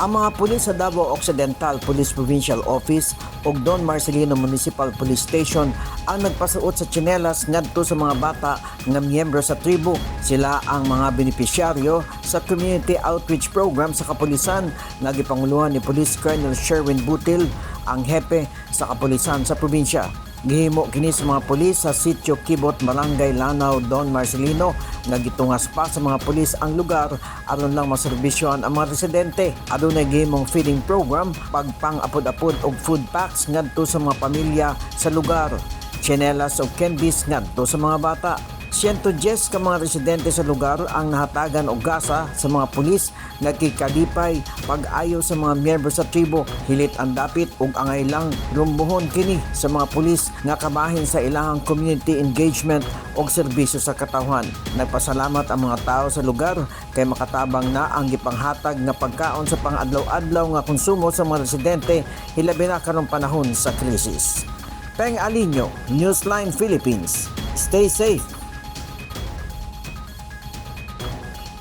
Ang mga pulis sa Davao Occidental Police Provincial Office ug Don Marcelino Municipal Police Station ang nagpasuot sa tsinelas ngadto sa mga bata nga miyembro sa tribo. Sila ang mga benepisyaryo sa Community Outreach Program sa kapulisan nga gipanguluhan ni Police Colonel Sherwin Butil, ang hepe sa kapulisan sa probinsya. Gihimo kini sa mga pulis sa Sitio Kibot, Barangay Lanao, Don Marcelino, nga gitungas pa sa mga pulis ang lugar aron lang maserbisyohan ang mga residente. Adunay gihimong feeding program, pagpang-apod-apod og food packs ngadto sa mga pamilya sa lugar. Tsinelas og candies ngadto sa mga bata. 110 ka mga residente sa lugar ang nahatagan og gasa sa mga pulis nga gikalipay pag-ayo sa mga miyembro sa tribo. Hilit ang dapit ug angay lang rumbuhon kini sa mga pulis nga kabahin sa ilahang community engagement og serbisyo sa katawhan. Nagpasalamat ang mga tao sa lugar kay makatabang na ang gipanghatag nga pagkaon sa pang-adlaw-adlaw nga konsumo sa mga residente, hilabi na karong panahon sa krisis. Peng Alinio, Newsline Philippines. Stay safe.